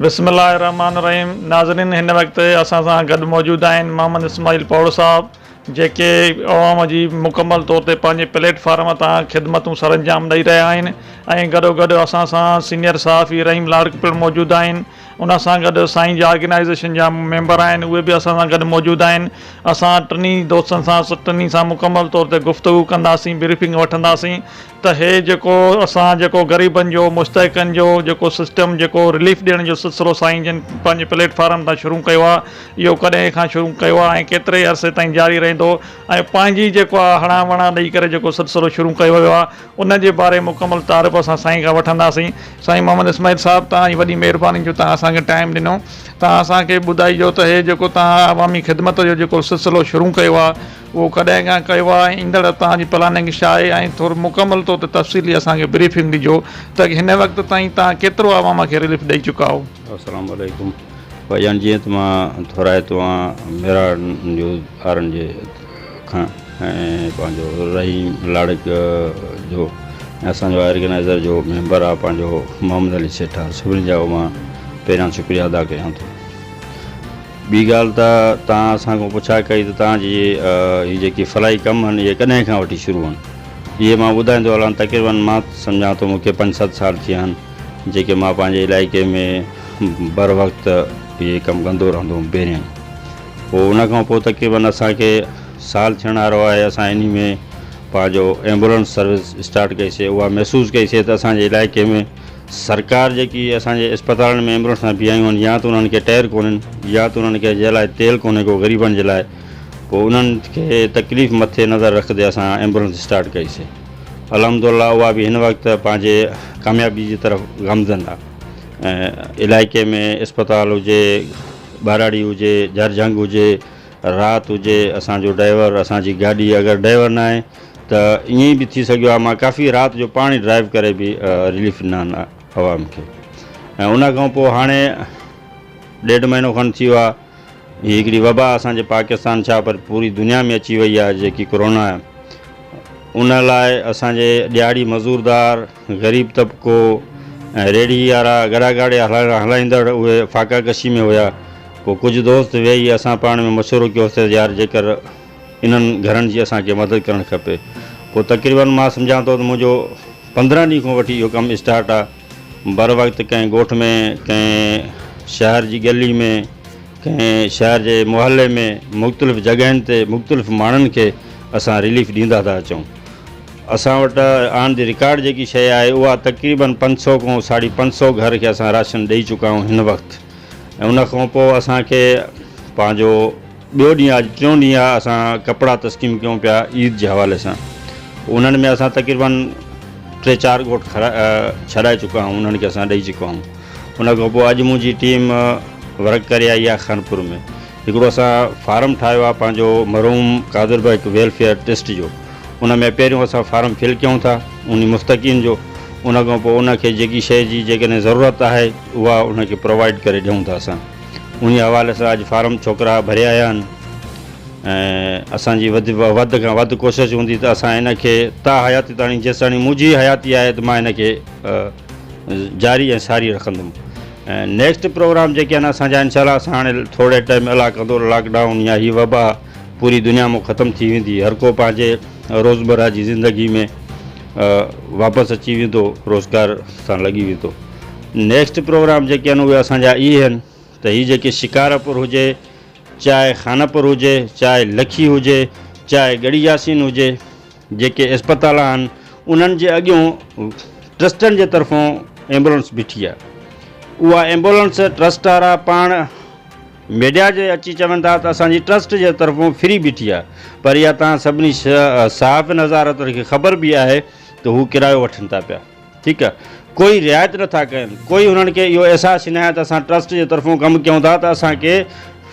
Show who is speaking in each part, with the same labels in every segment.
Speaker 1: بسم الله الرحمٰن الرحيم ناظرين هن وقت اسان سان گڏ موجود آهن محمد اسماعيل پوڙ صاحب جيڪي عوام جي مڪمل طور تي پنهنجي پليٽ فارم تان خدمتون سرانجام ڏئي رهيا آهن ۽ گڏو گڏ اسان سان سينئر صحافي رحيم لاڙڪ پڻ موجود آهن ان سان گڏ سائين جا آرگنائيزيشن جا ميمبر آهن اهي به اسان سان گڏ موجود آهن اسان ٽنهي دوستن سان ٽنهي سان مڪمل طور تي گفتگو ڪنداسين بريفنگ وٺنداسين ته هي جيڪو اسان جيڪو غريبن جو مستحقن جو جيڪو سسٽم جيڪو رليف ڏيڻ جو سلسلو سائين جن پنهنجي پليٽ فارم تان شروع ڪيو آهي اهو ڪڏهن کان شروع ڪيو آهي ۽ ڪيتري عرصي تائين جاري رهندو ۽ پنهنجي جيڪو آهي هڙان وڙان ڏئي ڪري جيڪو سلسلو شروع ڪيو ويو آهي ان جي باري مڪمل تعارف اسان سائين کان وٺنداسين سائين محمد اسماعيل صاحب توهان جي وڏي مهرباني جو توهان اسان کي ٽائيم ڏنو توهان اسان کي ٻڌائجو ته هي جيڪو توهان عوامي خدمت جو جيڪو سلسلو شروع ڪيو آهي اهو ڪڏهن کان ڪيو آهي ۽ ايندڙ توهان جي پلاننگ ڇا آهي ۽ ٿورو مڪمل طور تي تفصيلي اسان کي بريفنگ ڏجو ته هن وقت تائين توهان ڪيترو عوام کي رليف ڏئي چڪا آهو.
Speaker 2: السلام عليڪم ڀائيجان جيئن ته مان ٿورائتو آهيان ميراڻ نيوز وارن جي کان ۽ پنهنجو رحيم لاڙڪ جو ۽ اسان جو آرگنائيزر جو ميمبر آهي پنهنجو محمد علي سيٺ آهي سڀني جا مان پهريان شڪريا ادا ڪيان ٿو. ٻي ڳالهه ته توهان اسان کان پڇا ڪئي ته توهان جي هي جيڪي فلاحي ڪم آهن اهي ڪڏهن کان وٺي شروع آهن؟ اهي مان ٻڌائيندو هلان تقريبن مان سمجهان ٿو مون کي پنج ست سال ٿيا آهن جيڪي مان پنهنجي علائقي ۾ بر وقت اهي ڪم ڪندو رهندو هوم پهريائين پوء ان کان پوء تقريبن اسان کي سال ٿيڻ وارو آهي اسان انهي ۾ پنهنجو ايمبولنس سروس اسٽارٽ ڪئي سي اها محسوس ڪئي سي ته اسان جي علائقي ۾ سرڪار جيڪي اسان جي اسپتالن ۾ ايمبولنسان بيهايون آهن يا ته انهن کي ٽائر ڪونهن يا ته انهن کي جي لاء تيل ڪونهي ڪو غريبن جي لاء پوء انهن کي تڪليف مٿي نظر رکندي اسان ايمبولنس اسٽارٽ ڪئي سي الحمد الله اها به هن وقت پنهنجي ڪاميابي جي طرف گامزن آهي ۽ علائقي ۾ اسپتال هجي ٻهراڙي هجي جهرجهنگ هجي رات هجي اسان جو ڊرائيور اسان جي گاڏي اگر ڊرائيور ناهي ته ائين به ٿي سگهيو آهي مان ڪافي رات جو پاڻ ئي ڊرائيو ڪري به رليف ڏنا آهن عوام کي ۽ ان کان پوء هاڻي ڏيڍ مهينو کن ٿي ويو آهي هي هڪڙي وبا اسان جي پاڪستان ڇا پر پوري دنيا ۾ اچي وئي آهي جيڪي ڪورونا آهي ان لاء اسان جي ڏهاڙي مزوردار غريب طبقو ۽ ريڙهي وارا گڏا گاڏي هلائيندڙ اهي فاقا ڪشي ۾ هيا پوء ڪجهه دوست ويهي اسان پاڻ ۾ مشورو ڪيوسين ته يار جيڪر انهن گهرن جي اسان کي مدد ڪرڻ کپي. پوء تقريبن مان سمجهان ٿو ته منهنجو 15 ڏينهن کان وٺي اهو ڪم اسٽارٽ آ. بر وقت ڪنهن ڳوٺ ۾ ڪنهن شهر جي ڳلي ۾ ڪنهن شهر جي محلي ۾ مختلف جڳهين تي مختلف ماڻهن کي اسان رليف ڏيندا ٿا اچون. اسان وٽ آن the record جيڪي شيء آهي اها تقريبن 500 کان 550 گهر کي اسان راشن ڏئي چڪا آهيون هن وقت ۽ ان کان پوء اسان کي پنهنجو ٻيو ڏينهن آ اڄ ٽيون ڏينهن آ اسان ڪپڙا تسقيم ڪيون پيا عيد جي حوالي سان انهن ۾ اسان تقريبن ٽي چار ڳوٺ ڇڏائي چڪا آهيون انهن کي اسان ڏئي چڪا آهيون ان کان پوء اڄ منهنجي ٽيم ورڪ ڪري آئي آهي خانپور ۾ هڪڙو اسان فارم ٺاهيو آهي پنهنجو مرحوم قادر بخش ويلفيئر ٽرسٽ جو ان ۾ پهريون اسان فارم فل ڪيون ٿا انهي مستقين جو ان کان پوء ان کي جيڪي شيء جي جيڪڏهن ضرورت آهي اها ان کي پرووائيڊ ڪري ڏيون ٿا اسان انهي حوالي سان اڄ فارم ڇوڪرا ڀري آيا آهن ۽ اسان جي وڌ وڌ کان وڌ ڪوشش هوندي ته اسان ان کي تا حياتي تاڻي جيستاڻي منهنجي حياتي آهي ته مان ان کي جاري ۽ ساري رکندم ۽ نيڪسٽ پروگرام جيڪي آهن اسان جا انشاء الله اسان هاڻي ٿوري ٽائيم الله ڪندو لاڪ ڊائون يا هي وبا پوري دنيا مون ختم ٿي ويندي هر ڪو پنهنجي روزمره جي زندگي ۾ واپس اچي ويندو روزگار سان لڳي ويندو نيڪسٽ پروگرام جيڪي آهن اهي اسان جا اهي آهن ته هي جيڪي شڪارپور هجي چاهي خانپور هجي چاهي لکي هجي چاهي ڳڙهي ياسين هجي جيڪي اسپتال آهن انهن جي اڳيون ٽرسٽن جي طرفون ايمبولنس بيٺي آهي اها ايمبولنس ٽرسٽ وارا پاڻ ميڊيا جي اچي چون ٿا ته اسان جي ٽرسٽ جي طرفون فري بيٺي آهي پر اها توهان سڀني صحافين حضرات کي خبر به آهي ته هو ڪرايو وٺن ٿا پيا ٺيڪ آهي ڪوئي رعايت نٿا ڪن ڪوئي هنن کي اهو احساس ئي ناهي ته اسان ٽرسٽ جي طرفون ڪم ڪيون ٿا ته اسان کي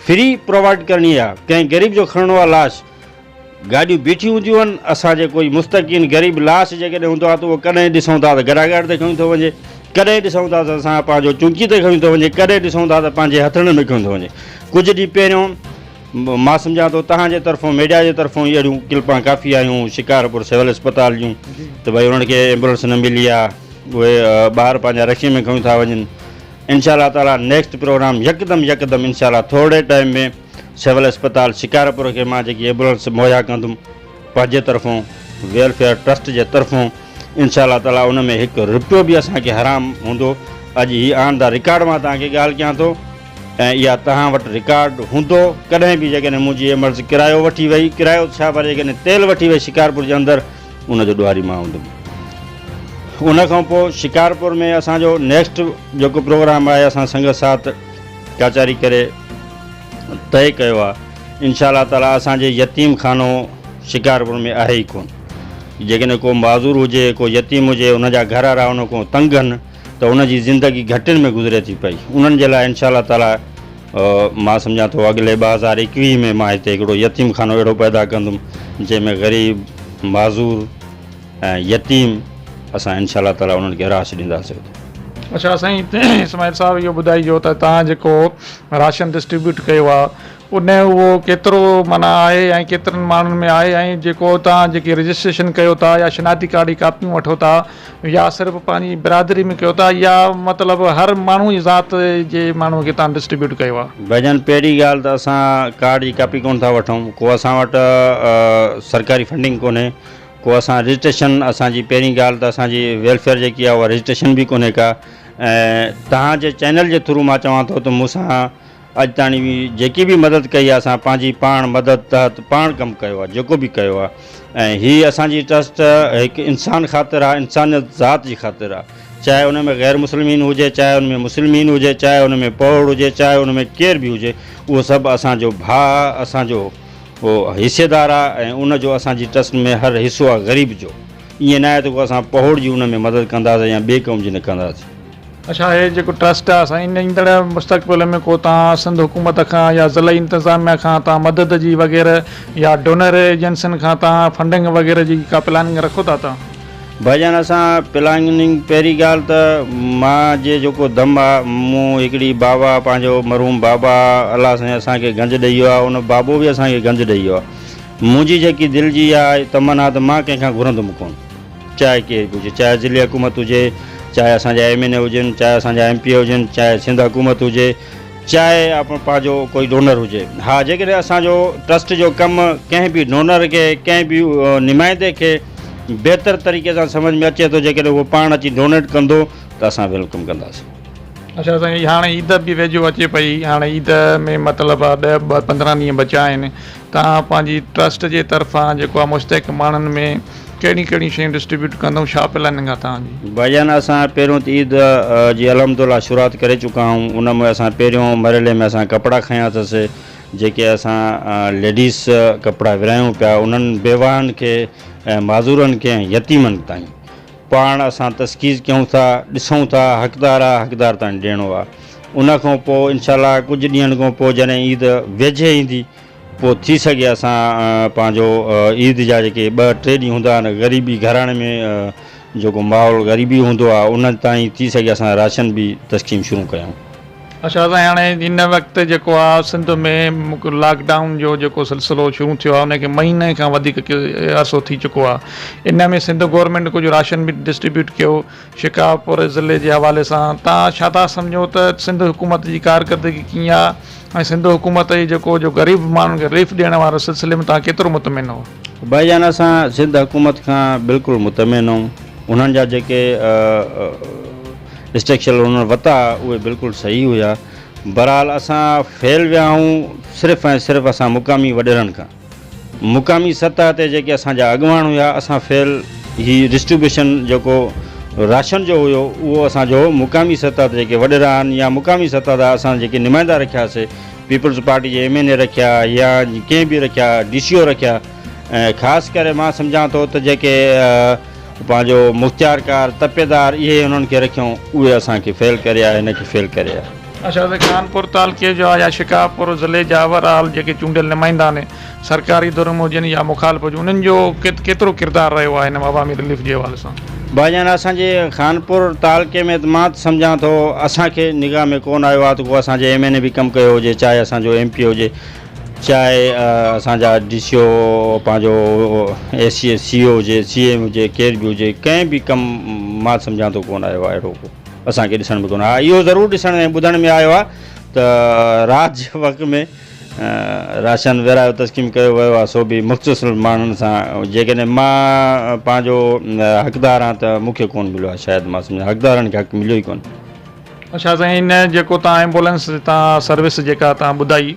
Speaker 2: فري پرووائڊ ڪرڻي آهي ڪنهن غريب جو کڻڻو آهي لاش گاڏيون بيٺيون هونديون آهن، اسان جي ڪوئي مستقين غريب لاش جيڪڏهن هوندو آهي ته اهو ڪڏهن ڏسون ٿا ته گڏاگاڏ تي کڻي ٿو وڃي، ڪڏهن ڏسون ٿا ته اسان پنهنجو چونڪي تي کڻي ٿو وڃي، ڪڏهن ڏسون ٿا ته پنهنجي هٿڙن ۾ کڻي ٿو وڃي. ڪجهه ڏينهن پهريون مان سمجهان ٿو توهان جي طرفون ميڊيا جي طرفون اهڙيون ڪلپان ڪافي آيون شڪارپور سول اسپتال جون ته ڀئي انهن کي ايمبولنس نه ملي آهي اهي ٻار پنهنجا رڪشي ۾ کڻي ٿا وڃن. انشاء الله تعالي نيڪسٽ پروگرام يڪدم يڪدم انشاء الله ٿورڙي ٽائيم ۾ سول اسپتال شڪارپور کي مان جيڪي ايمبولنس مهيا ڪندم پنهنجي طرفون ويلفيئر ٽرسٽ جي طرفون انشاء الله تعالي ان ۾ هڪ رپيو به اسان کي حرام هوندو اڄ هي آن the record مان توهان کي ڳالهه ڪيان ٿو ۽ اها توهان وٽ رڪارڊ هوندو ڪڏهن به جيڪڏهن منهنجي ايمبولنس ڪرايو وٺي وئي ڪرايو ته ڇا پر جيڪڏهن تيل وٺي وئي شڪارپور جي اندر ان جو ڏوهاري مان هوندم ان کان پوء شڪارپور ۾ اسان جو نيڪسٽ جيڪو پروگرام آهي اسان سنگت ساٿ ڪچهري ڪري طئي ڪيو آهي انشاء الله تعالي اسان جي يتيم خانو شڪارپور ۾ آهي ئي ڪون جيڪڏهن ڪو معذور هجي ڪو يتيم هجي ان جا گهر وارا ان کان تنگ آهن ته ان جي زندگي گهٽين ۾ گذري ٿي پئي انهن جي لاء انشاء الله تعالي مان سمجهان ٿو اڳلي 2021 ۾ مان هتي هڪڙو يتيم خانو اهڙو پيدا ڪندم جنهن ۾ غريب، معذور ۽ يتيم اسان انشاء الله تعالي انهن کي رهائش ڏينداسين اتي.
Speaker 1: اڇا سائين اسماعيل صاحب اهو ٻڌائجو ته توهان جيڪو راشن ڊسٽريبيوٽ ڪيو آهي ان اهو ڪيترو معنيٰ آهي ۽ ڪيترن ماڻهن ۾ آهي ۽ جيڪو توهان جيڪي رجسٽريشن ڪيو ٿا يا شناختي ڪارڊ جي ڪاپيون وٺو ٿا يا صرف پنهنجي برادري ۾ ڪيو ٿا يا مطلب هر ماڻهو جي ذات جي ماڻهو کي توهان ڊسٽريبيوٽ ڪيو آهي.
Speaker 2: ڀائيجان پهرين ڳالهه ته اسان ڪارڊ جي ڪاپي ڪونه ٿا وٺون ڪو اسان وٽ سرڪاري فنڊنگ ڪونهي ڪو اسان رجسٽريشن اسان جي پهرين ڳالهه ته اسان جي ويلفيئر جيڪي آهي اها رجسٽريشن به ڪونهي ڪا ۽ توهان جي چينل جي ٿرو مان چوان ٿو ته مون سان اڄ تاڻي جيڪي به مدد ڪئي آهي اسان پنهنجي پاڻ مدد تحت پاڻ ڪم ڪيو آهي جيڪو به ڪيو آهي ۽ هي اسان جي ٽرسٽ هڪ انسان خاطر آهي انسانيت ذات جي خاطر آهي چاهي ان ۾ غير مسلمين هجي چاهي ان ۾ مسلمين هجي چاهي ان ۾ پوهڙ هجي چاهي ان ۾ ڪير به هجي اهو سڀ اسان جو ڀاء اسان جو حصيدار آهي ۽ ان جو اسان جي ٽرسٽ ۾ هر حصو آهي غريب جو ائين ناهي ته ڪو اسان پوهڙ جي ان ۾ مدد ڪنداسين يا ٻي قوم جي نه ڪنداسين.
Speaker 1: اڇا هي جيڪو ٽرسٽ آ سائين ان ايندڙ مستقبل ۾ ڪو توهان سنڌ حڪومت کان يا ضلعي انتظاميا کان توهان مدد جي وغيره يا ڊونر ايجنسين کان توهان فنڊنگ وغيره جي ڪا پلاننگ رکو ٿا توهان؟
Speaker 2: ڀائيجان اسان پلاننگ پهرين ڳالهه ته مان جي جيڪو دم آ مون هڪڙي بابا پنهنجو مرحوم بابا الله سائين اسان کي گنج ڏئي ويو آ ان بابو به اسان کي گنج ڏئي ويو آ منهنجي جيڪي دل جي آ تمنا ته مان ڪنهن کان گهرندم ڪون. چاهي ڪير به هجي، چاهي ضلعي حڪومت هجي، چاهي اسان جا ايم اين اي هجن، چاهي اسان جا ايم پي اي هجن، چاهي سنڌ حڪومت هجي، چاهي پنهنجو ڪوئي ڊونر هجي. ها جيڪڏهن اسان جو ٽرسٽ جو ڪم ڪنهن به ڊونر کي، ڪنهن به نمائندي کي بهتر طريقي سان سمجهه ۾ اچي ٿو، جيڪڏهن اهو پاڻ اچي ڊونيٽ ڪندو ته اسان welcome ڪنداسين.
Speaker 1: اڇا سائين هاڻي عيد به ويجهو اچي پئي، هاڻي عيد ۾ مطلب ڏهه 15 ڏينهن بچيا آهن، توهان پنهنجي ٽرسٽ جي طرفان جيڪو آهي مستحق ماڻهن ۾ ڪهڙيون ڪهڙيون شيون ڊسٽريبيوٽ ڪندؤ ڇا پلاننگ آهي توهان جي؟
Speaker 2: ڀائيجان اسان پهريون ته عيد جي الحمدالله شروعات ڪري چڪا آهيون ان ۾ اسان پهريون مرحلي ۾ اسان ڪپڙا کنيا اٿس جيڪي اسان ليڊيز ڪپڙا ورهايون پيا انهن بيواهن کي ۽ معذورن کي ۽ يتيمن تائين پاڻ اسان تشخيص ڪيون ٿا ڏسون ٿا حقدار آ حقدار تائين ڏيڻو آ ان کان پوء انشاء الله ڪجهه ڏينهن کان پوء جڏهن عيد ويجهي ايندي پوء ٿي سگهي اسان پنهنجو عيد جا جيڪي ٻه ٽي ڏينهن هوندا آهن غريبي گهراڻي ۾ جيڪو ماحول غريبي هوندو آهي ان تائين ٿي سگهي اسان راشن به تقسيم شروع ڪيون.
Speaker 1: اڇا سائين هاڻي هن وقت جيڪو آ سنڌ ۾ لاڪ ڊائون جو جيڪو سلسلو شروع ٿيو آ ان کي مهيني کان وڌيڪ عرصو ٿي چڪو آ ان ۾ سنڌ گورنمينٽ ڪجهه راشن به ڊسٽريبيوٽ ڪيو شڪارپور ضلعي جي حوالي سان تان ڇا ٿا سمجهو ته سنڌ حڪومت جي ڪارڪردگي ڪيئن آ ۽ سنڌ حڪومت جي جيڪو جو غريب ماڻهن کي رليف ڏيڻ واري سلسلي ۾ توهان ڪيترو مطمئن آهو؟
Speaker 2: ڀائي جان اسان سنڌ حڪومت کان بلڪل مطمئن آهيون انهن جا جيڪي اسٽرڪشل انهن وتا اهي بلڪل صحيح هيا بهرحال اسان فيل ويا آهيون صرف ۽ صرف اسان مقامي وڏيرن کان مقامي سطح تي جيڪي اسان جا اڳواڻ هيا اسان فيل هي ڊسٽريبيوشن جيڪو راشن جو هيو اهو اسان جو مقامي سطح تي جيڪي وڏيرا آهن يا مقامي سطح تي اسان جيڪي نمائندا رکياسي پيپلز پارٽي جي ايم اين اي رکيا يا ڪنهن به رکيا ڊي سي او رکيا ۽ خاص ڪري مان سمجهان ٿو ته جيڪي پنهنجو مختيارڪار تپيدار اهي انهن کي رکيون اهي اسان کي فيل ڪري آ هن کي فيل ڪري آ.
Speaker 1: اڇا ته خانپور تعلقي جا يا شڪارپور ضلعي جا اوور آل جيڪي چونڊيل نمائندا آهن سرڪاري ڌر ۾ هجن يا مخالف هجن انهن جو ڪيترو ڪردار رهيو آهي هن عوامي رليف جي حوالي سان؟
Speaker 2: ڀائيجان اسان جي خانپور تعلقي ۾ ته مان ته سمجهان ٿو اسان کي نگاهه ۾ ڪونه آيو آهي ته ڪو اسان جي ايم اين اي به ڪم ڪيو هجي چاهي اسان جو ايم پي هجي چاهي اسان جا ڊي سي او پنهنجو اي سي سي او هجي سي ايم هجي ڪير به هجي ڪنهن به ڪم مان سمجهان ٿو ڪونه آيو آهي اهڙو ڪو. اسان کي ڏسڻ ۾ ڪونه ها اهو ضرور ڏسڻ ۽ ٻڌڻ ۾ آيو آهي ته رات جي وقت ۾ راشن ورهايو تسقيم ڪيو ويو آهي سو به مختصر ماڻهن سان جيڪڏهن مان پنهنجو حقدار آهيان ته مون کي ڪونه مليو آهي شايد مان سمجهان حقدارن کي حق مليو ئي ڪونه.
Speaker 1: اڇا سائين ان جيڪو تان ايمبولنس تان سروس جيڪا تان ٻڌائي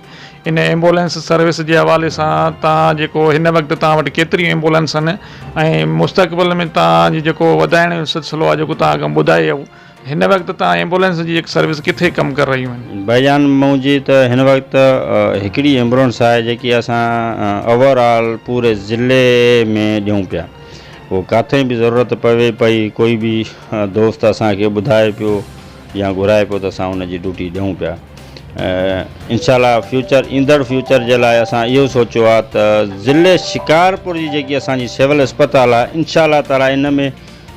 Speaker 1: ان ايمبولنس سروس جي حوالي سان تان جيڪو هن وقت تان وٽ ڪيتريون ايمبولنس آهن ۽ مستقبل ۾ تان جي جيڪو وڌائڻ جو سلسلو آهي جيڪو تان اڳ ٻڌائي هن وقت تان ايمبولنس جي سروس ڪٿي ڪم ڪري رهيون آهن؟
Speaker 2: ڀائيجان منهنجي ته هن وقت هڪڙي ايمبولنس آهي جيڪي اسان اوور آل پوري ضلعي ۾ ڏيون پيا پوء ڪاٿي به ضرورت پوي پئي ڪوئي به دوست اسان کي ٻڌائي پيو يا گهرائي پيو ته اسان ان جي ڊيوٽي ڏيون پيا انشاء الله فيوچر ايندڙ فيوچر جي لاء اسان اهو سوچيو آهي ته ضلعي شڪارپور جي جيڪي اسان جي سول اسپتال آهي انشاء الله تعالي ان ۾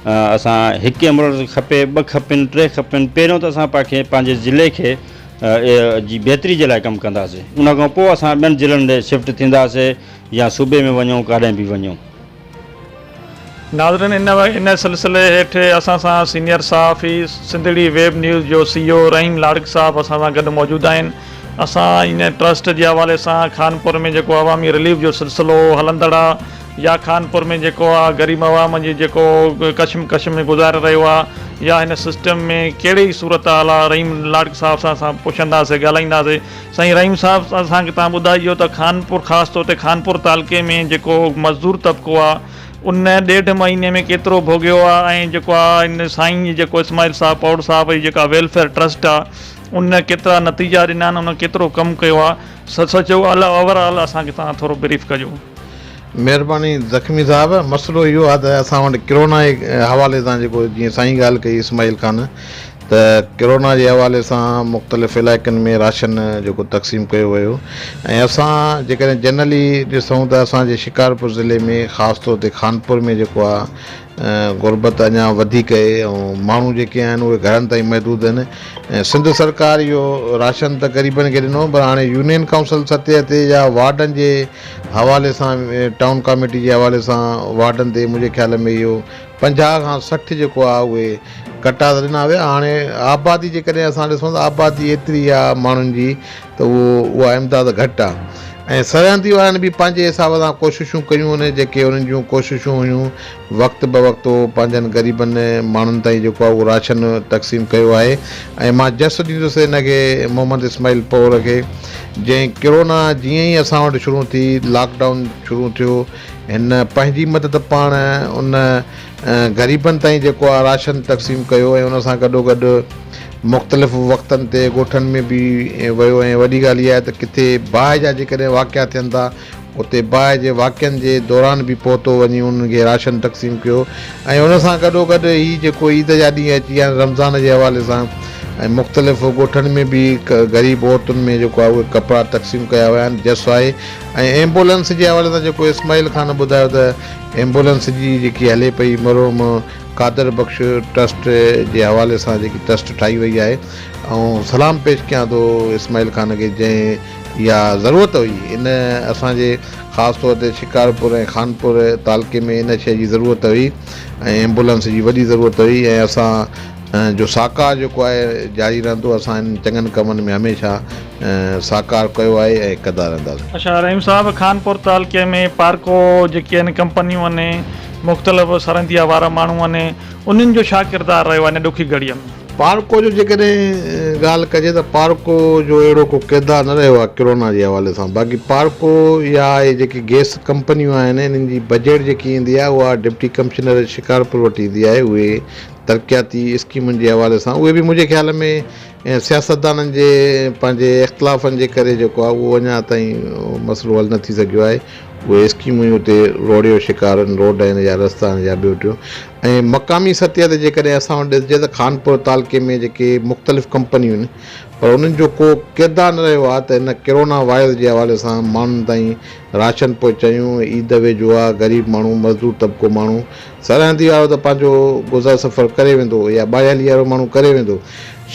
Speaker 2: اسان هڪ ايمبولنس کپي ٻه کپن ٽي کپن پهريون ته اسان پاکي پنهنجي ضلعي کي جي بهتري جي لاء ڪم ڪنداسي ان کان پوء اسان ٻين ضلعن ڏي شفٽ ٿينداسي يا صوبي ۾ وڃون ڪاڏهن به وڃون.
Speaker 1: ناظرين ان ان سلسلي هيٺ اسان سان سينيئر صحافي سنڌڙي ويب نيوز جو سي او رحيم لاڙڪ صاحب اسان سان گڏ موجود آهن اسان ان ٽرسٽ جي حوالي سان خانپور ۾ جيڪو عوامي رليف جو سلسلو هلندڙ آ يا خانپور ۾ جيڪو آ غريب عوام جي جيڪو ڪشم ڪش ۾ گذاري رهيو آ يا هن سسٽم ۾ ڪهڙي صورتحال آ رحيم لاڙڪ صاحب سان اسان پڇنداسي ڳالهائينداسي سائين رحيم صاحب اسان کي توهان ٻڌائجو ته خانپور خاص طور تي خانپور تعلقي ۾ جيڪو مزدور طبقو آ ان ڏيڍ مهيني ۾ ڪيترو ڀوڳيو آ ۽ جيڪو آ ان سائين جي جيڪو اسماعيل صاحب پوڙ صاحب جي جيڪا ويلفيئر ٽرسٽ آ ان ڪيترا نتيجا ڏنا آهن ان ڪيترو ڪم ڪيو آ سچ اوور آل اسان کي توهان ٿورو بريف ڪجو.
Speaker 3: مهرباني زخمي صاحب مسئلو اهو آهي ته اسان وٽ ڪرونا جي حوالي سان جيڪو جيئن سائين ڳالهه ڪئي اسماعيل خان ته ڪرونا جي حوالي سان مختلف علائقن ۾ راشن جيڪو تقسيم ڪيو ويو ۽ اسان جيڪڏهن جنرلي ڏسون ته اسان جي شڪارپور ضلعي ۾ خاص طور تي خانپور ۾ جيڪو آهي غربت اڃا وڌيڪ اهي ۽ ماڻهو جيڪي آهن اهي گهرن تائين محدود آهن ۽ سنڌ سرڪار اهو راشن ته غريبن کي ڏنو پر هاڻي يونين ڪائونسل سطح تي يا وارڊن جي حوالي سان ٽائون ڪاميٽي جي حوالي سان وارڊن تي منهنجي خيال ۾ اهو 50 کان 60 جيڪو آهي اهي ڪٽا ته ڏنا ويا هاڻي آبادي جيڪڏهن اسان ڏسون ته آبادي ايتري آهي ماڻهن جي ته اهو اها امداد گهٽ آهي ۽ سرهندي وارن به پنهنجي حساب سان ڪوششون ڪيون آهن جيڪي انهن جون ڪوششون هيون وقت به وقت اهو پنهنجن غريبن ماڻهن تائين جيڪو آهي اهو راشن تقسيم ڪيو آهي ۽ مان جس ڏيندس ان کي محمد اسماعيل پنهور کي جنهن ڪرونا جيئن ئي اسان وٽ شروع ٿي لاڪ ڊائون شروع ٿيو هن پنهنجي مدد پاڻ ان غريبن تائين جيڪو آهي راشن تقسيم ڪيو ۽ ان سان گڏو گڏ مختلف وقتن تي ڳوٺن ۾ به ويو ۽ وڏي ڳالهه اها آهي ته ڪٿي باهه جا جيڪڏهن واقعا ٿين ٿا اتي باهه جي واقعن جي دوران به پهتو وڃي انهن کي راشن تقسيم ڪيو ۽ ان سان گڏو گڏ هي جيڪو عيد جا ڏينهن اچي ويا آهن رمضان جي حوالي سان ۽ مختلف ڳوٺن ۾ به غريب عورتن ۾ جيڪو آهي اهي ڪپڙا تقسيم ڪيا ويا آهن جس آهي ۽ ايمبولنس جي حوالي سان جيڪو اسماعيل خان ٻڌايو ته ايمبولنس جي جيڪي هلي پئي مرحوم قادر بخش ٽرسٽ جي حوالي سان جيڪي ٽرسٽ ٺاهي وئي آهي آئون سلام پيش ڪيان ٿو اسماعيل خان کي جنهن اها ضرورت هئي ان اسان جي خاص طور تي شڪارپور ۽ خانپور تعلقي ۾ ان شيء جي ضرورت هئي ۽ ايمبولنس جي وڏي ضرورت هئي ۽ اسان جو ساڪار جيڪو آهي جاري رهندو اسان انهن چڱن ڪمن ۾ هميشه ساڪار ڪيو آهي ۽ ڪندا رهنداسين.
Speaker 1: اڇا رحيم صاحب خانپور تعلقي ۾ پارڪو جيڪي آهن ڪمپنيون آهن مختلف سرنديا وارا ماڻهو آهن انهن جو ڇا ڪردار رهيو آهي هن ڏکي گهڙي ۾.
Speaker 3: پارڪو جو جيڪڏهن ڳالهه ڪجي ته پارڪو جو اهڙو ڪو ڪردار نه رهيو آهي ڪرونا جي حوالي سان باقي پارڪو يا اهي جيڪي گيس ڪمپنيون آهن انهن جي بجيٽ جيڪي ايندي آهي اها ڊپٽي ڪمشنر شڪارپور وٽ ايندي آهي اهي ترقياتي اسڪيمن جي حوالي سان اهي به منهنجي خيال ۾ ۽ سياستدانن جي پنهنجي اختلافن جي ڪري جيڪو آهي اهو اڃا تائين مسئلو حل نه ٿي سگهيو آهي اهي اسڪيمون ئي اتي روڙي جو شڪار آهن روڊ آهن يا رستا آهن يا ٻيو ٽيون ۽ مقامي سطح تي جيڪڏهن اسان وٽ ڏسجي ته خانپور تعلقي ۾ جيڪي مختلف ڪمپنيون آهن پر انهن جو ڪو ڪردار نه رهيو آهي ته ان ڪرونا وائرس جي حوالي سان ماڻهن تائين راشن پهچايون عيد ويجهو آهي غريب ماڻهو مزدور طبقو ماڻهو سرهندي وارو ته پنهنجو گذر سفر ڪري ويندو يا ٻاهريالي وارو ماڻهو ڪري ويندو.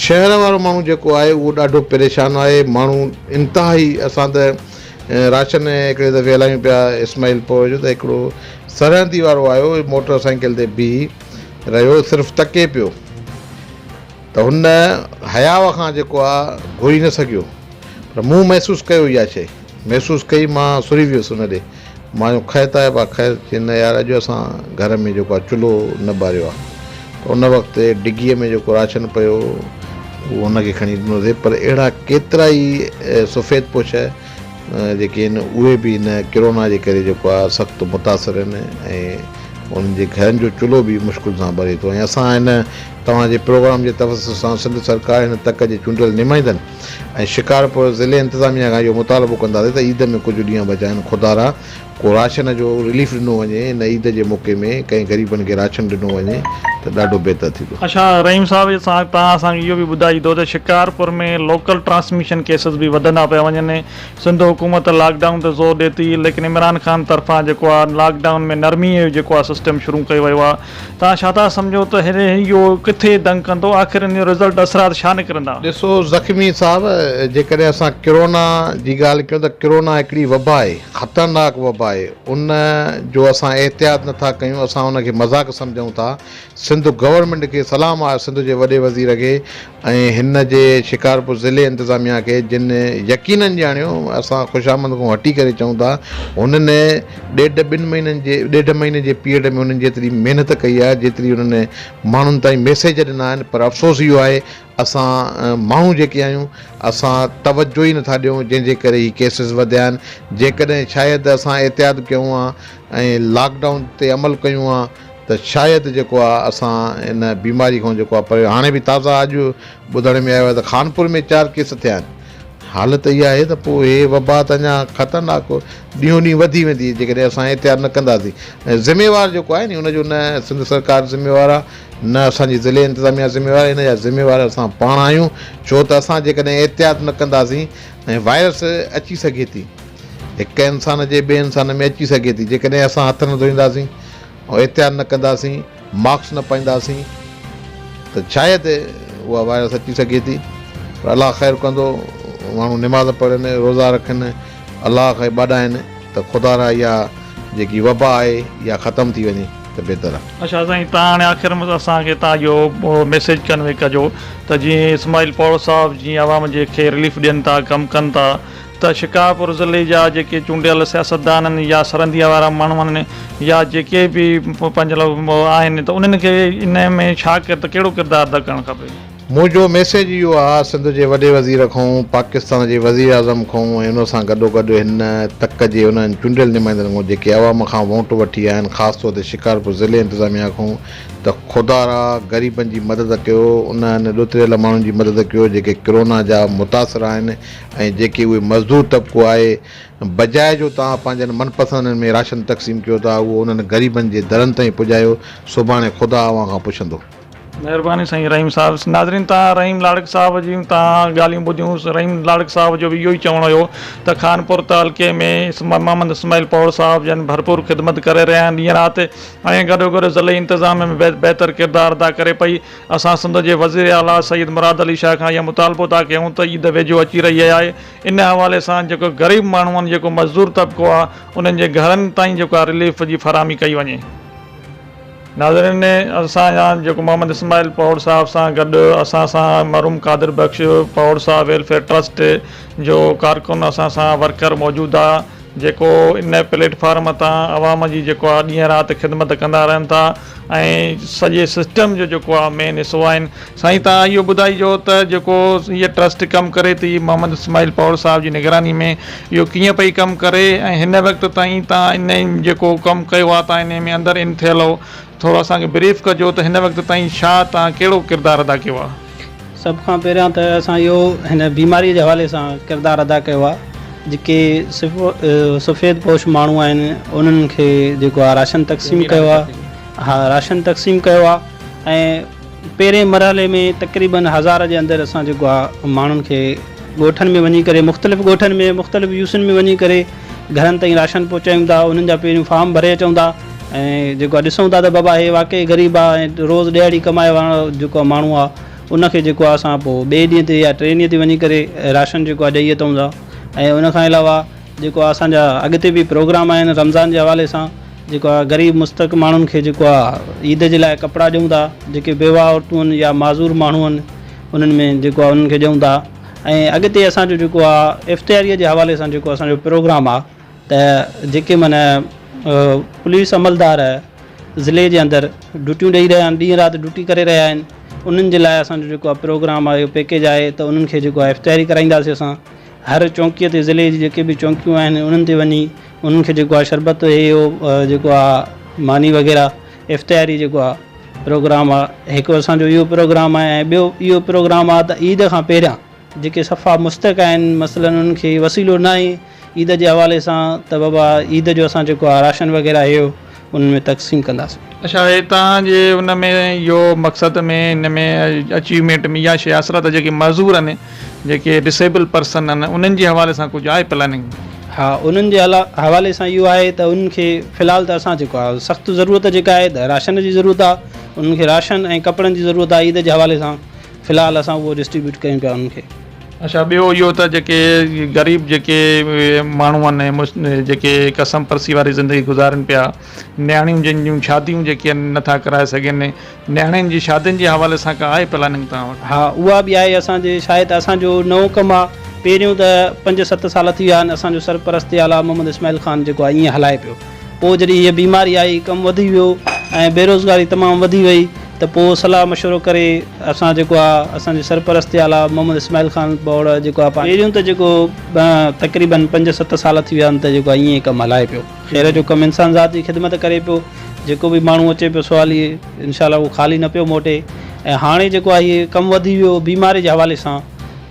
Speaker 3: شهر وارو ماڻهو جيڪو آهي اهو ڏاڍو پريشان آهي. ماڻهو انتهائي اسان ته راشن هڪڙي دفعي هلايون پيا اسماعيل پور جو ته هڪڙو سرهندي وارو آيو موٽر سائيڪل تي بيهي رهيو صرف تڪي پيو. ته هن حياء کان جيڪو آ گهري نه سگهيو پر مون محسوس ڪيو اها شيء محسوس ڪئي مان سري ويس ان ڏي مان چيو خير ته آهي ڀاء خير چي نه يار اڄ اسان گهر ۾ جيڪو آ چلهو نه ٻاريو آ ته ان وقت ڊگيء ۾ جيڪو راشن پيو هو اهو هن کي کڻي ڏنوسي پر اهڙا ڪيترا ئي سفيد پوش جيڪي آهن اهي به هن ڪرونا جي ڪري جيڪو آهي سخت متاثر آهن ۽ انهن جي گهرن جو چلهو به مشڪل سان ٻري ٿو ۽ اسان هن توهان جي پروگرام جي توسط سان سنڌ سرڪار هن تڪ جي چونڊيل نمائندن ۽ شڪارپور ضلعي انتظاميا کان اهو مطالبو ڪنداسين ته عيد ۾ ڪجهه ڏينهن بچائن خدارا ڪو راشن جو رليف ڏنو وڃي هن عيد جي موقعي ۾ ڪنهن غريبن کي راشن ڏنو وڃي ته ڏاڍو بهتر ٿيندو.
Speaker 1: اڇا رحيم صاحب اسان توهان اسان کي اهو به ٻڌائيندو ته شڪارپور ۾ لوڪل ٽرانسميشن ڪيسز به وڌندا پيا وڃن سنڌ حڪومت لاڪ ڊائون تي زور ڏي ٿي ليڪن عمران خان طرفان جيڪو آهي لاڪ ڊائون ۾ نرمي جو جيڪو آهي سسٽم شروع ڪيو ويو آهي توهان ڇا ٿا سمجهو ته هن اهو ڪٿي دنگ ڪندو آخر ان جو رزلٽ اثرات ڇا نڪرندا.
Speaker 3: ڏسو زخمي صاحب جيڪڏهن اسان ڪرونا جي ڳالهه ڪيون ته ڪرونا هڪڙي وبا آهي خطرناڪ وبا آهي ان جو اسان احتياط نٿا ڪيون اسان ان کي مذاق سمجهون ٿا سنڌ گورنمينٽ کي سلام آهي سنڌ جي وڏي وزير کي ۽ هن جي شڪارپور ضلعي انتظاميا کي جن يقينن ڄاڻيو اسان خوشامد کان هٽي ڪري چئون ٿا هنن ڏيڍ ٻن مهينن جي ڏيڍ مهيني جي پيريڊ ۾ هنن جيتري محنت ڪئي آهي جيتري هنن ماڻهن تائين ميسيج ڏنا آهن پر افسوس اهو آهي اسان ماڻهو جيڪي آهيون اسان توجه ئي نٿا ڏيون جنهن جي ڪري هي ڪيسز وڌيا آهن جيڪڏهن شايد اسان احتياط ڪيون ها ۽ لاڪ ڊائون تي عمل ڪيون ها ته شايد جيڪو آهي اسان ان بيماري کان جيڪو آهي پري هاڻي به تازا اڄ ٻڌڻ ۾ آيو آهي ته خانپور ۾ 4 ڪيس ٿيا آهن حالت اها آهي ته پوء هي وبا ته اڃا خطرناڪ ڏينهون ڏينهن وڌي ويندي جيڪڏهن اسان احتياط نه ڪنداسين ۽ ذميوار جيڪو آهي ني ان جو نه سنڌ سرڪار ذميوار آهي نه اسان جي ضلعي انتظاميا ذميوار آهي ان جا ذميوار اسان پاڻ آهيون ڇو ته اسان جيڪڏهن احتياط نه ڪنداسين ۽ وائرس اچي سگهي ٿي هڪ انسان جي ٻئي انسان ۾ اچي سگهي ٿي جيڪڏهن اسان هٿ نه ڌوئينداسين ۽ احتياط نه ڪنداسين ماسڪ نه پائينداسين ته شايد اها وائرس اچي سگهي ٿي پر الله خير ڪندو ماڻهو نماز پڙهن روزا رکن الله کي ٻاڏائن ته خدا را اها جيڪي وبا آهي اها ختم ٿي وڃي ته بهتر آهي.
Speaker 1: اڇا سائين تان هاڻي آخر ۾ اسان کي تان اهو ميسيج ڪنوي ڪجو ته جيئن اسماعيل پوڙ صاحب جيئن عوام جي کي رليف ڏين ٿا ڪم ڪن ٿا ته شڪارپور ضلعي جا جيڪي چونڊيل سياستدان آهن يا سرنديء وارا ماڻهو آهن يا جيڪي به پنهنجي لاء آهن ته انهن کي ان ۾ ڇا ڪهڙو ڪردار ادا ڪرڻ کپي.
Speaker 3: منهنجو ميسيج اهو آ سنڌ جي وڏي وزير کان، پاڪستان جي وزيراعظم کان ۽ ان سان گڏوگڏ هن تڪ جي انهن چونڊيل نمائندن کان جيڪي عوام کان وونٽ وٺي آيا آهن خاص طور تي شڪارپور ضلعي انتظاميا کان ته خدارا غريبن جي مدد ڪيو انهن ڏتڙيل ماڻهن جي مدد ڪيو جيڪي ڪرونا جا متاثر آهن ۽ جيڪي اهي مزدور طبقو آهي بجاء جو توهان پنهنجن من پسندن ۾ راشن تقسيم ڪيو ٿا اهو انهن غريبن جي درن تائين پڄايو سڀاڻي خدا اوهان کان پڇندو.
Speaker 1: مهرباني سائين رحيم صاحب ناظرين توهان رحيم لاڙڪ صاحب جون توهان ڳالهيون ٻڌيون رحيم لاڙڪ صاحب جو به اهو ئي چوڻ هيو ته خانپور تعلقي ۾ محمد اسماعيل پوڙ صاحب جن ڀرپور خدمت ڪري رهيا آهن ڏينهن رات ۽ گڏو گڏ ضلعي انتظاميه ۾ به بهتر ڪردار ادا ڪري پئي اسان سنڌ جي وزير اعليٰ سيد مراد علي شاهه کان اهو مطالبو ٿا ڪيون ته عيد ويجهو اچي رهي آهي ان حوالي سان جيڪو غريب ماڻهو آهن جيڪو مزدور طبقو آهي انهن جي گهرن تائين جيڪو آهي رليف جي فراهمي ڪئي وڃي. ناظرين اسان جا جيڪو محمد اسماعيل پهوڙ صاحب سان گڏ اسان سان مرحوم قادر بخش پهوڙ صاحب ويلفيئر ٽرسٽ جو ڪارڪن اسان سان ورڪر موجود آ جيڪو ان پليٽ فارم تان عوام جي جيڪو آ ڏينهن رات خدمت ڪندا رهن ٿا ۽ سڄي سسٽم جو جيڪو آ مين حصو آهن سائين تان اهو ٻڌائجو ته جيڪو هيء ٽرسٽ ڪم ڪري ٿي محمد اسماعيل پهوڙ صاحب جي نگراني ۾ اهو ڪيئن پئي ڪم ڪري ۽ هن وقت تائين تان ان جيڪو ڪم ڪيو آهي تان انهي ۾ اندر ان ٿيل هو ٿورو اسان کي بريف ڪجو ته هن وقت تائين ڇا تان ڪهڙو ڪردار ادا ڪيو آهي.
Speaker 4: سڀ کان پهريان ته اسان اهو هن بيماري جي حوالي سان ڪردار ادا ڪيو آهي جيڪي سفيد پوش ماڻهو آهن انهن کي جيڪو آهي راشن تقسيم ڪيو آهي ها راشن تقسيم ڪيو آهي ۽ پهرين مرحلي ۾ تقريبن هزار جي اندر اسان جيڪو آ ماڻهن کي ڳوٺن ۾ وڃي ڪري مختلف ڳوٺن ۾ مختلف يوسين ۾ وڃي ڪري گهرن تائين راشن پهچايون ٿا انهن جا پهريون فارم ڀري اچون ٿا ۽ جيڪو آ ڏسون ٿا ته بابا هي واقعي غريب آ ۽ روز ڏهاڙي ڪمائي وارو جيڪو آ ماڻهو آ ان کي جيڪو آ اسان پوء ٻئي ڏينهن تي يا ٽئين ڏينهن تي وڃي ڪري راشن جيڪو آ ڏئي اچون ٿا ۽ ان کان علاوه جيڪو آ اسان جا اڳتي به پروگرام آهن رمضان جي حوالي سان جيڪو آ غريب مستحق ماڻهن کي جيڪو آ عيد جي لاء ڪپڙا ڏيون ٿا جيڪي بيواهه عورتون آهن يا معذور ماڻهو آهن انهن ۾ جيڪو آهي انهن کي ڏيون ٿا ۽ اڳتي اسان جو جيڪو آهي افتياريء جي حوالي سان جيڪو اسان جو پروگرام آهي ته جيڪي معنيٰ پوليس عملدار ضلعي جي اندر ڊيوٽيون ڏئي رهيا آهن ڏينهن رات ڊيوٽي ڪري رهيا آهن انهن جي لاء اسان جو جيڪو آهي پروگرام آهي پيڪيج آهي ته انهن کي جيڪو آهي افتياري ڪرائينداسين اسان هر چونڪيء تي ضلعي جي جيڪي به چونڪيون آهن انهن تي وڃي انهن کي جيڪو آهي شربت هي هو جيڪو آهي ماني وغيره افتياري جيڪو آهي پروگرام آهي هڪ اسان جو اهو پروگرام آهي ۽ ٻيو اهو پروگرام آهي ته عيد کان پهريان جيڪي صفا مستحق آهن مثلاً انهن کي وسيلو ناهي عيد جي حوالي سان ته بابا عيد جو اسان جيڪو آهي راشن وغيره اهو انهن ۾ تقسيم ڪنداسين.
Speaker 1: اڇا هي توهان جي ان ۾ اهو مقصد ۾ ان ۾ اچيومينٽ ۾ اها شيء حاصل آهي ته جيڪي معذور آهن جيڪي ڊسيبل پرسن آهن انهن جي حوالي سان ڪجهه آهي پلاننگ؟
Speaker 4: ها انهن جي حوالي سان اهو آهي ته انهن کي في الحال ته اسان جيڪو آهي سخت ضرورت جيڪا آهي ته راشن جي ضرورت آهي انهن کي راشن ۽ ڪپڙن جي ضرورت آهي عيد جي حوالي سان في الحال اسان اهو ڊسٽريبيوٽ ڪيون پيا انهن کي.
Speaker 1: اڇا ٻيو اهو ته جيڪي غريب جيڪي ماڻهو آهن جيڪي قسم پرسي واري زندگي گذارين پيا نياڻيون جن جون شاديون جيڪي آهن نٿا ڪرائي سگهن نياڻين جي شادين جي حوالي سان ڪا آهي پلاننگ توهان وٽ؟
Speaker 4: ها اها به آهي اسان جي شايد اسان جو نئون ڪم آهي پهريون ته پنج ست سال ٿي ويا آهن اسان جو سرپرست اعليٰ محمد اسماعيل خان جيڪو آهي ائين هلائي پيو پوء جڏهن هيء بيماري آئي ڪم وڌي ويو ۽ بيروزگاري تمام وڌي وئي ته پوء صلاح مشورو ڪري اسان جيڪو آ اسان جي سرپرست اعليٰ محمد اسماعيل خان ٻوڙ جيڪو آ پهريون ته جيڪو تقريبن پنج ست سال ٿي ويا آهن ته جيڪو آ ائين ڪم هلائي پيو خير جو ڪم انسان ذات جي خدمت ڪري پيو جيڪو به ماڻهو اچي پيو سوالي انشاء الله اهو خالي نه پيو موٽي ۽ هاڻي جيڪو آ هي ڪم وڌي ويو بيماري جي حوالي سان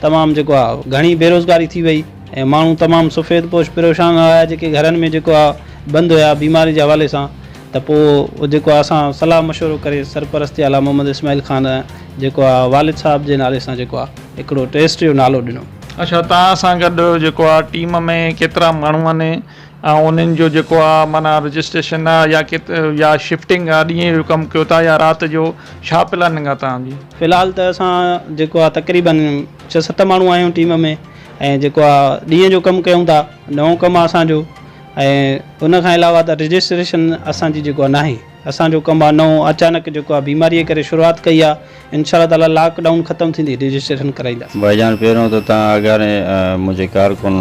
Speaker 4: تمام جيڪو آ گهڻي بيروزگاري ٿي وئي ۽ ماڻهو تمام سفيد پوش پريشان هيا جيڪي گهرن ۾ جيڪو آ بند هيا بيماري جي حوالي سان ته پوء جيڪو آ اسان صلاح مشورو ڪري سرپرست اعليٰ محمد اسماعيل خان جيڪو آ والد صاحب جي نالي سان جيڪو آ هڪڙو ٽرسٽ جو نالو ڏنو.
Speaker 1: اڇا توهان سان گڏ جيڪو آ ٽيم ۾ ڪيترا ماڻهو آهن ۽ انهن جو جيڪو آ معنيٰ رجسٽريشن آ يا يا شفٽنگ آ ڏينهن جو ڪم ڪيو ٿا يا رات جو ڇا پلاننگ آ توهان جي؟
Speaker 4: في الحال ته اسان جيڪو آ تقريبن ڇهه ست ماڻهو آهيون ٽيم ۾ ۽ جيڪو آ ڏينهن جو ڪم ڪيون ٿا نئون ڪم آ اسان جو ۽ ان کان علاوه ته رجسٽريشن اسان جي جيڪو آ ناهي اسان جو ڪم آ نئون اچانڪ جيڪو آ بيماري جي ڪري شروعات ڪئي آ انشاء الله تعالي لاڪ ڊائون ختم ٿيندي رجسٽريشن ڪرائينداسين.
Speaker 2: ڀائيجان پهريون ته توهان اڳاڻي منهنجي ڪارڪن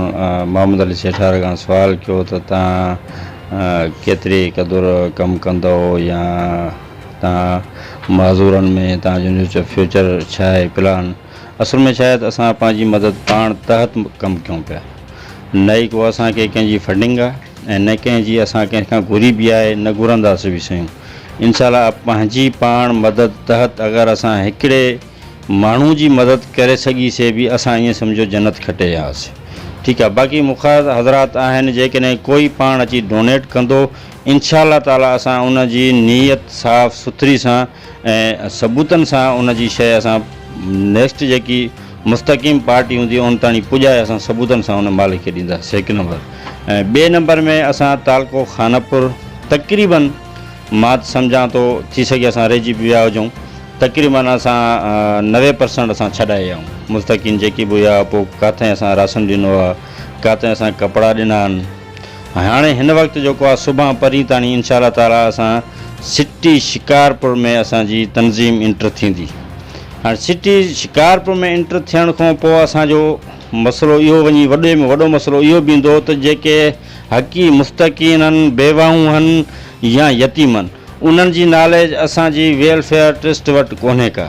Speaker 2: محمد علي سيٺار کان سوال ڪيو ته توهان ڪيتري قدر ڪم ڪندؤ يا توهان معذورن ۾ توهان جو فيوچر ڇا آهي پلان اصل ۾ ڇا آهي ته اسان پنهنجي مدد پاڻ تحت ڪم ڪيون پيا نه ئي ڪو اسان کي ڪنهن جي فنڊنگ آهي ۽ نه ڪنهن جي اسان ڪنهن کان گهري به آهي نه گهرنداسين به سهيون انشاء الله پنهنجي پاڻ مدد تحت اگر اسان هڪڙي ماڻهو جي مدد ڪري سگهي سي به اسان ائين سمجهو جنت کٽي وياسي ٺيڪ آهي باقي مخاطب حضرات آهن جيڪڏهن ڪوئي پاڻ اچي ڊونيٽ ڪندو انشاء الله تعالي اسان ان جي نيت صاف سٿري سان ۽ ثبوتن سان ان جي شيء اسان نيڪسٽ جيڪي مستقيم پارٽي هوندي ان تاڻي پڄائي اسان ثبوتن سان ان مالڪ کي ڏينداسين هڪ نمبر ۽ ٻئي نمبر ۾ اسان تعلقو خانپور تقريبن مان ته سمجهان ٿو ٿي سگهي اسان رهجي به ويا هجون تقريبن اسان 90% اسان ڇڏائي ويا آهيون مستقين جيڪي به هيا پوء ڪاٿي اسان راشن ڏنو آهي ڪاٿي اسان ڪپڙا ڏنا آهن هاڻي هن وقت جيڪو آهي سڀان پرين تاڻي انشاء الله تعالي اسان سٽي شڪارپور ۾ اسان جي تنظيم انٽر ٿيندي هاڻي سٽي شڪارپور ۾ انٽر ٿيڻ کان پوء اسان جو مسئلو اهو وڃي وڏي ۾ وڏو مسئلو اهو بيهندو ته جيڪي حقي مستقين آهن بيواهون آهن يا يتيم آهن انهن جي ناليج اسان جي ويلفيئر ٽرسٽ وٽ ڪونهي ڪا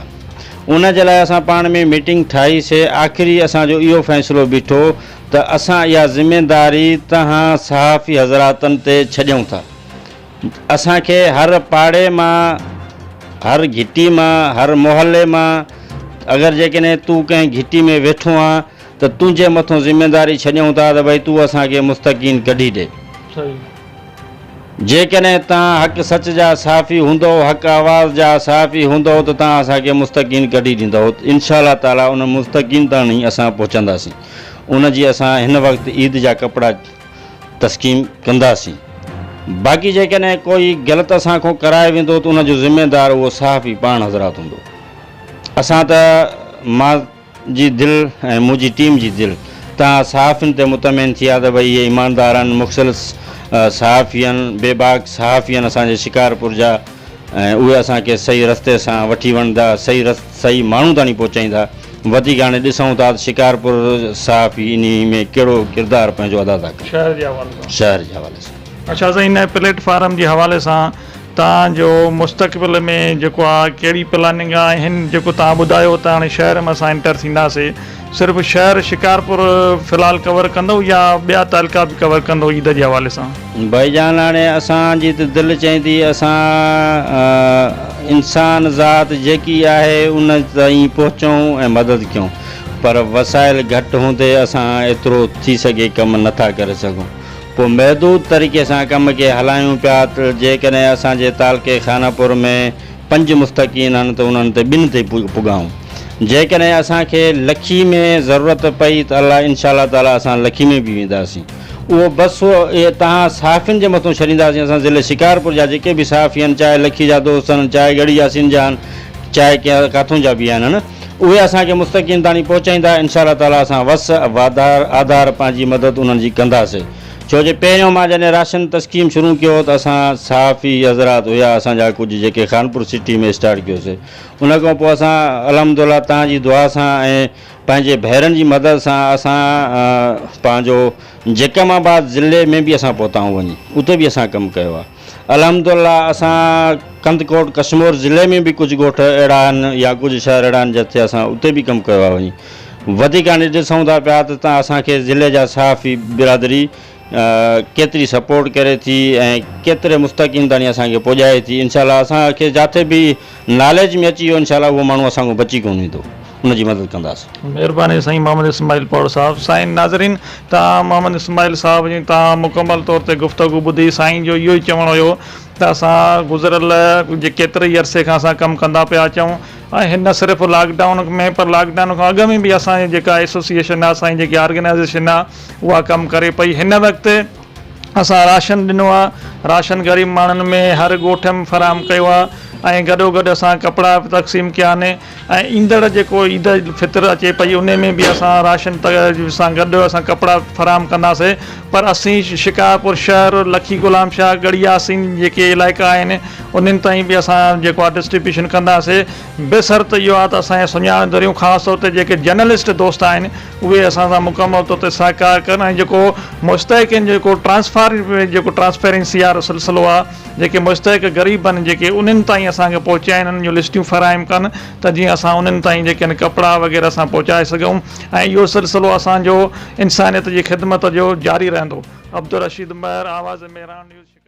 Speaker 2: ان جي لاء اسان پاڻ ۾ ميٽنگ ٺاهي سي آخري اسان جو اهو فيصلو بيٺو ته اسان اها ذميداري توهان صحافي حضراتن تي ڇڏيون ٿا. اسان کي هر پاڙي مان، هر گهٽي مان، هر محلي مان اگر جيڪڏهن تون ڪنهن گهٽي ۾ ويٺو آن ته تنهنجي مٿون ذميداري ڇڏيون ٿا ته ڀئي تون اسان کي مستقين ڪڍي ڏي. جيڪڏهن توهان حق سچ جا صحافي هوندؤ، حق آواز جا صحافي هوندؤ ته توهان اسان کي مستقين ڪڍي ڏيندؤ. انشاء الله تعاليٰ ان مستقين تائين اسان پهچنداسين. ان جي اسان هن وقت عيد جا ڪپڙا تسقيم ڪنداسين. باقي جيڪڏهن ڪوئي غلط اسان کان ڪرائي ويندو ته ان جو ذميدار اهو صحافي پاڻ حضرات هوندو. اسان ته مان جي دل ۽ منهنجي ٽيم جي دل توهان صحافين تي مطمئن ٿي آ ته ڀئي اهي ايماندار آهن، مخلص صحافي آهن، بيباڪ صحافي آهن اسان جي شڪارپور جا ۽ اهي اسان کي صحيح رستي سان وٺي وڻندا، صحيح صحيح ماڻهو تاڻي پهچائيندا. وڌيڪ هاڻي ڏسون ٿا ته شڪارپور صحافي انهي ۾ ڪهڙو ڪردار پنهنجو ادا ٿا ڪن. شهر جي حوالي
Speaker 1: سان. شهر جي حوالي سان. اڇا سائين هن پليٽ فارم جي حوالي سان توهان جو مستقبل ۾ جيڪو آ ڪهڙي پلاننگ آ ۽ هن جيڪو توهان ٻڌايو ته هاڻي شهر ۾ اسان انٽر ٿينداسي صرف شهر شڪارپور في الحال ڪور ڪندو يا ٻيا تعلقا به ڪور ڪندو عيد جي حوالي سان.
Speaker 2: ڀائي جان هاڻي اسان جي ته دل چئي ٿي اسان انسان ذات جيڪي آهي ان تائين پهچون ۽ مدد ڪيون پر وسائل گهٽ هوندي اسان ايترو ٿي سگهي ڪم نٿا ڪري سگهون پوء محدود طريقي سان ڪم کي هلايون پيا ته جيڪڏهن اسان جي تعلقي خانپور ۾ پنج مستقين آهن ته انهن تي ٻن تي پڳائون. جيڪڏهن اسان کي لکي ۾ ضرورت پئي ته الله انشاء الله تعالي اسان لکي ۾ به وينداسين. اهو بس اهي توهان صحافين جي مٿون ڇڏينداسين اسان ضلعي شڪارپور جا جيڪي به صحافي آهن چاهي لکي جا دوست آهن چاهي ڳڙهي ياسين جا آهن چاهي ڪاٿون جا به آهن اهي اسان کي مستقيم تاڻي پهچائيندا انشاء الله تعالي اسان وس واڌار آڌار پنهنجي مدد انهن جي ڪنداسي. ڇو جو پهريون مان جڏهن راشن تسقيم شروع ڪيو هو ته اسان صحافي حضرات هيا اسان جا ڪجهه جيڪي خانپور سٽي ۾ اسٽارٽ ڪيوسي ان کان پوء اسان الحمدالله توهان جي دعا سان ۽ پنهنجي ڀائرن جي مدد سان اسان پنهنجو جيڪب آباد ضلعي ۾ به اسان پهتا آهيون وڃي اتي به اسان ڪم ڪيو آهي الحمدالله اسان ڪنڌڪوٽ ڪشمور ضلعي ۾ به ڪجهه ڳوٺ اهڙا آهن يا ڪجهه شهر اهڙا آهن جتي اسان اتي به ڪم ڪيو آهي وڃي وڌيڪ هاڻي ڏسون ٿا پيا ته تان اسان کي ضلعي جا صحافي برادري ڪيتري سپورٽ ڪري ٿي ۽ ڪيتري مستقيم تاڻي اسان کي پڄائي ٿي انشاء الله اسان کي جاٿي به ناليج ۾ اچي ويو انشاء الله اهو ماڻهو اسان کان بچي ڪونه ويندو ان جي مدد ڪنداسين.
Speaker 1: مهرباني سائين محمد اسماعيل پوڙ صاحب. سائين ناظرين توهان محمد اسماعيل صاحب جي توهان مڪمل طور تي گفتگو ٻڌي سائين جو اهو ئي چوڻ هيو ته اسان گذريل جي ڪيتري ئي عرصي کان اسان ڪم ڪندا پيا اچون ۽ هن نه صرف لاڪ ڊائون ۾ پر لاڪ ڊائون کان اڳ ۾ به اسان جي جيڪا ايسوسيئيشن آهي اسان جي جيڪي آرگنائيزيشن آهي اها ڪم ڪري پئي هن وقت اسان راشن ڏنو آهي راشن غريب ماڻهن ۾ هر ڳوٺ ۾ فراهم ڪيو آهي ۽ گڏو گڏ اسان ڪپڙا به تقسيم ڪيا آهن ۽ ايندڙ جيڪو عيد فطر اچي پئي انهي ۾ به اسان راشن سان گڏ اسان ڪپڙا فراهم ڪنداسي پر اسين شڪارپور شهر لکي غلام شاهه ڳڙهي ياسين جيڪي علائقا آهن انهن تائين به اسان جيڪو آهي ڊسٽريبيوشن ڪنداسي بشرط اهو آهي ته اسان جا سڃاڻ ڌريون خاص طور تي جيڪي جرنلسٽ دوست آهن اهي اسان سان مڪمل طور تي سهڪار ڪن ۽ جيڪو مستحقين جو جيڪو ٽرانسفار جيڪو ٽرانسپيرنسي وارو سلسلو آهي جيڪي مستحق غريب آهن جيڪي انهن تائين اسان کي پهچائين انهن جون لسٽيون فراهم ڪن ته جيئن اسان انهن تائين جيڪي آهن ڪپڙا وغيره اسان پهچائي سگهون ۽ اهو سلسلو اسان جو انسانيت جي خدمت جو جاري رهندو. عبدالرشيد مهر، آواز مهراڻ نيوز، شڪارپور.